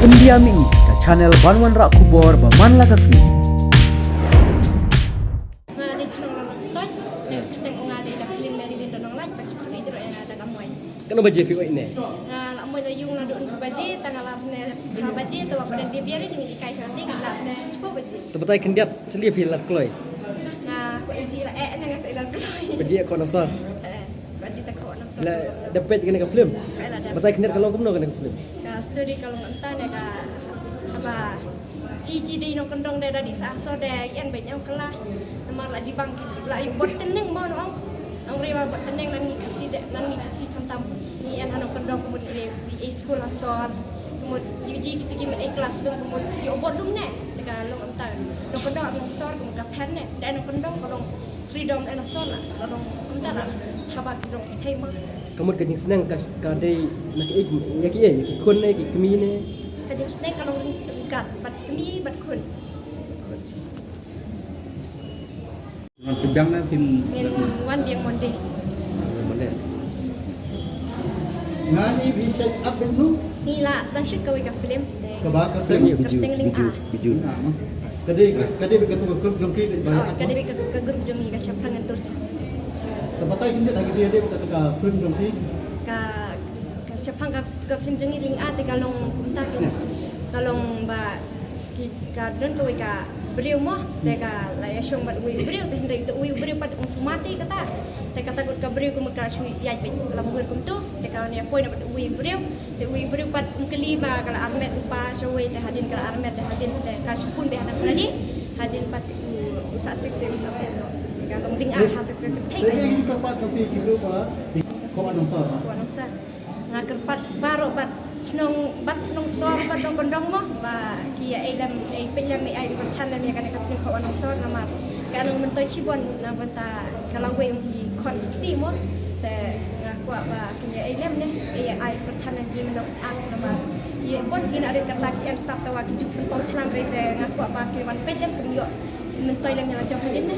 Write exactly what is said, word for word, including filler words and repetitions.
India Mini, ka channel ban wanrah khubor ba man la ka sngi. Nga dei Chnong Lalong Stoi, dei kyrteng u nga dei da Klim Marilyn Dononglait, ba jukut i dro ena da ka moi. Kano baje phi oi ne? Nga la moi na yung la dun baje, tang la ne ha baje, to wa ko den biar ni kai chang ding la ne chpo baje. To batai khyndiat seli phi la kloi. Nga ko ji la eh ne nga sa la kloi. Baje ko na sa. Eh. Ka jita ka wanam sa. La da peit kane ka film. Ai la da. Batai khyndiat ka long kumno kane ka film. Ka story ka long anta ne ka haba ji ji dei nongkyndong dei da di sa so dei ïan ba ñiaw kylla. Namar la ji bang la i bot tyneng mo no. Ong rewa bot tyneng nan ngi kasi de nan ngi kasi khamtam. Ngi ïan ha nongkyndong kumut ngi dei i school ha sor. Kumut i ji kitu ki met i class dum kumut i bot dum ne. Te ka long anta. Nongkyndong nong sor kumut ka pher ne. Dei nongkyndong ka long freedom ena sona la dong kumta la haba ki dong thei ma. Ka mut ka jingsneng ka, ka dei na ki, ïa ki, ïa ki khun ne ki kmie ne. Ka jingsneng ka long ryngkat bad kmie bad khun. Ngan pejang na tin. Ngin wan biang Monday. Monday. Ngan i bi set up nu. Ni la sdang shoot kawei ka film. Kaba ka film. Biju, kyrteng Ling Biju, A. Biju. Ka dei, ka dei ka tu ka group jong ki dei ba. Oh, ka dei ka, ka group jong ngi ka Shaphrang Ngan Tur Jam. Ka batai sendiri lagi dia dei ka, ka film jong ki. Ka, ka Shaphrang ka, ka film jong ngi Ling A te ka long kumta ki. Ka long ba ki ka don kawei ka briew mo te ka la ïa shong bad uwei u briew te hynrei te uwei u briew pat um sumati kata. Te kata kut ka briew kumut ka shu ïaid bad la muhur kumtu te ka la ïa poi na bad uwei u briew. Te uwei u briew pat um kylli ba ka la armet u pa shawei te hadien ka la armet te hadien te ka shu pun beit ha nang pyrdi hadien pat u u sa tik te u sa pet. Te ka long Ling A ha te ka thei. Te ka pat ka pi ki briew ba ko anong sor. Ko anong sor. Nga kyrpad baroh bad shnong bad nongsor bad nongkyndong mo ba ki ïa ei lem ei pynlem ei ai pyrchan lem ïa kane ka pynkhawh nongsor namar ka nong myntoi chibon na bynta ka lawei ki khon ki kti mo. Te nga kwah ba kin ïa ei lem ne ei ai pyrchan lem ki mynno ak namar ïa bon ki na rit kata ki en stap tawa ki juk pynpaw chlan re te nga kwah ba ki wan pynlem kin ïoh myntoi lem ïa la jong hadien ne.